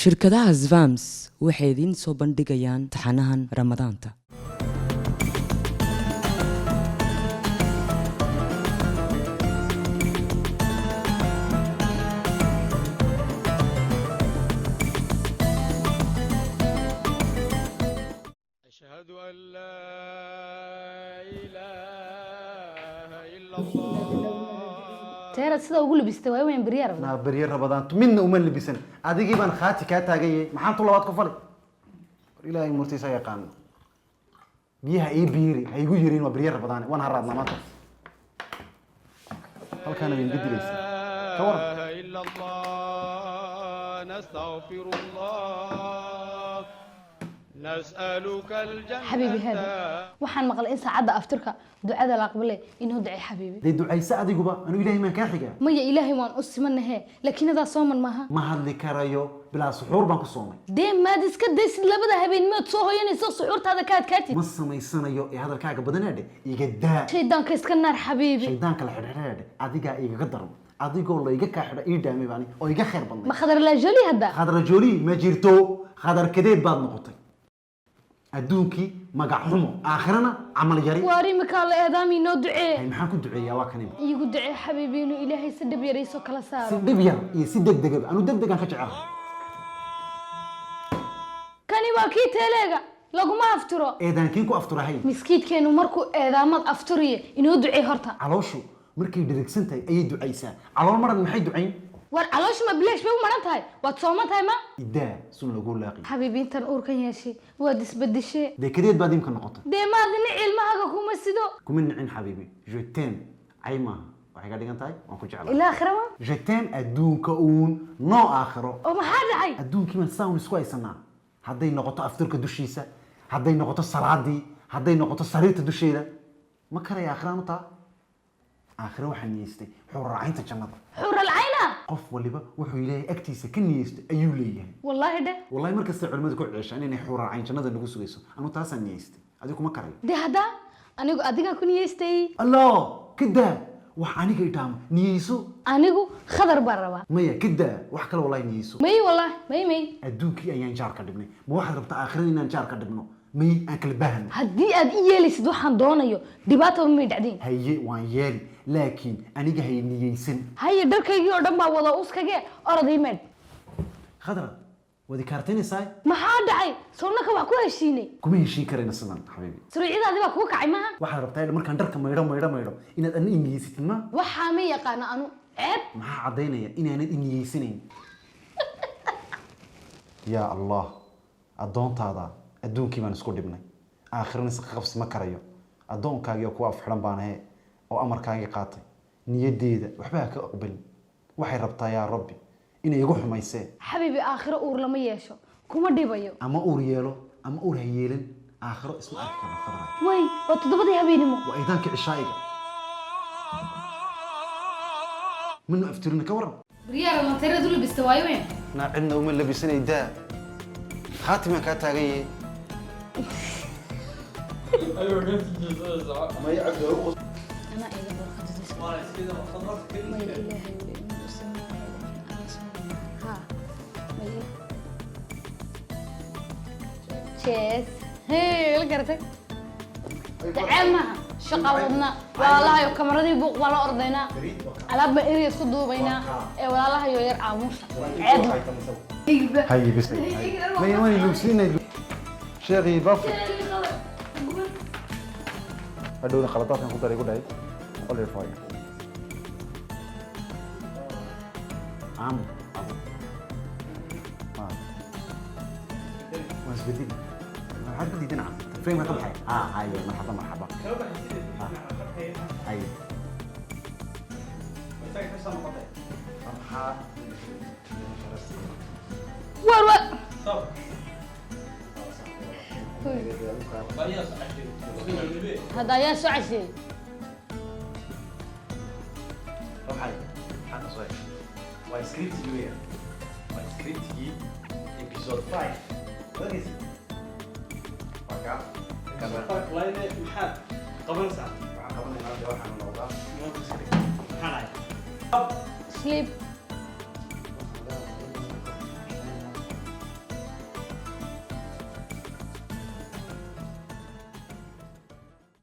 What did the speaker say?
Shirkadaha Svams waxay idiin soo bandhigayaan taxanahan Ramadaanta. أشهد أن لا إله إلا الله. Teeraad sida ugu labistay waa weyn beryaar. Naa berye Rabadaantu midna uma labisan, adigii baan khaati kaa taaganyay. Maxaan tu labaad ku fali? War Ilaahay murtiisa yaqaano. Biyaha ii biiri ha igu yirin, waa berye Rabadaane, waan haraadnaa maanta. Halkaana way iga dilaysaa, ka waran? إله إلا الله، نستغفر الله، نسألك الجنة. Xabiibi, hada waxaan maqlay in saacadda aftirka ducada la aqbalay. Inoo ducay, xabiibi. Dee ducayse adiguba, anuu Ilaahay maan kaa xigaa? Maya, Ilaahay waan u simanahe, laakiin adaa sooman maaha. Ma hadli karayo, bilaa suxuur baan ku soomay. Dee maad iska daysid labada habeenimood soo hoyanayso, suxuurtaada ka adkaatid. Ma samaysanayo ee hadalkaaga badanaadhe, iga daa. Shaydaanka iska naar, xabiibi. Shaydaanka la xidhxidheedhe, adigaa igaga daran. Adigoo layga kaa xidha ii dhaamay baani oo iga khayr badnay. Ma khadar laajoli hadda? Khadrajooli ma jirto, khadarkadeed baad noqotay. Adduunkii magac xumo, aakhirana camal yari. Waar imikaa la eedaami, inoo ducee. Hay, maxaan ku duceeyaa? Waa kan imika. Iigu ducee, xabiibi, inuu Ilaahay si dhib yarayso kala Si saaro. dhib yar iyo si degdegaba, anu degdegaan ka jecelahay. Kani waa kii teeleega laguma afturo. Eedaankiin ku afturahay? Miskiidkeenu markuu eedaamad afturiye, inoo ducee horta. Calooshu markay dherigsan tahay ayay ducaysaa. Calool maran maxay ducayn? War calooshu ma bilaash bay u maran tahay? Waad sooman tahay ma? Idaa sun lagu laaqi. Xabiibi, intan uurkan yeeshay waad isbedeshee. Dee kadeed baad imka noqotay. Dee maadina ilmahaaga kuma sido. Kuma nicin, xabiibi. Je t'aime cay maaha, waxay ka dhigan tahay waan ku jeclahay. Ilaa aakhira ma? Je t'aime adduunka uun, noo aakhiro. Oo maxaa dhacay? Adduunkii baan saan isku haysanaa, hadday noqoto afturka dushiisa, hadday noqoto salaadii, hadday noqoto sariirta dusheeda. Ma karaya aakhiraan u taa. Aakhiro waxaa niyeystay xuurracaynta jannada. Xuural cayna? Qof waliba wuxuu Ilaahay agtiisa ka niyeystay ayuu leeyahay. Wallaahi dheh. Wallahi, markastay culimmadu ku ceeshaan inay xuurracayn jannada nagu sugayso, anu taasaan niyeystay, adigu kuma karayo. Dee haddaa anigu adigaa ku niyeystay. Allah, ka daa wax aniga idhaamo, niyeyso. Anigu khadar baan rabaa. Maya, ka daa wax kale, wallahi niyeyso. May, wallaahi may, may. Adduunkii ayaan jaar ka dhignay, ma waxaad rabtaa aakhirada inaan jaar ka dhigno? May, aan kala baahno. Haddii aad i yeelaysid waxaan doonayo, dhibaataba may dhacdeen. Haye, waan yeeli, laakiin aniga hay niyeysan. Haye, dharkaygii oo dhan baa wada uskage, orod ii meedh. Khadra, waad ikaartaynaysaa. Maxaa dhacay? Soonnaka wax ku heshiinay. Kuma heshiin karayna sidan, xabiibi. Suruucyadaadi baa kugu kacay maaha? Waxaad rabtaa markaan dharka maydho maydho maydho inaad adna i niyeysatid ma? Waxaa ma yaqaano anu, ceeb. Maxaa caddaynaya inaanad i niyeysanayn? Yaa Allah, addoontaada adduunkii baan isku dhibnay, aakhirana isqa qabsi ma karayo. Addoonkaagii oo kuwa afxidhan baan ahe oo amarkaagii qaatay, niyaddeeda waxba ha ka aqbalin. Waxay rabtaa, yaa Rabbi, inay igu xumaysee. Xabiibi, aakhiro uur lama yeesho, kuma dhibayo. Ama uur yeelo ama uur ha yeelan, aakhiro isma arki karno, Khadra. Way, waa 7dii habeenimo. Waa iidaankii cishaa'iga, minu aftirina, ka waran? Baryaara mantareed u labista waayo weyn. Naa cidna uma labisanay, daa. Khaatimaan kaa taagan yahay. Anaa iga barqada. Maya, Ilaahay wey inuu u sameeyo, laakiin ana soo ha maya. Cheers. Hey, la garatay dacee maaha, shaqa wadna walaalahayo, kamaradii buuq baa la ordaynaa, alaab baan eriya isku duubaynaa ee walaalahayo yar aamuusa, ceeb ma. Haye, bes, maya, waan ilowsiinay sheekii bafi. Hadhowna qaladaadkan ku daray ku dhahay olify aamu adu waan isbedeli. Maxaad ku diidan? Cam frame ka baxay. Ha, haye, marxaba, marxaba. Haye. Maxaa? War wa. Hadda ayaa soo casheeyey. Waxay maxaa ka soo heshay? Waa scriptigii weeyaan, waa scriptigii episode 5. Wargeysa waa kaa kana. Maxaad qabanaysaa? Waxaan qabanaynaa, dee waxaan noqdaa Maxaa dhacay? Sleep.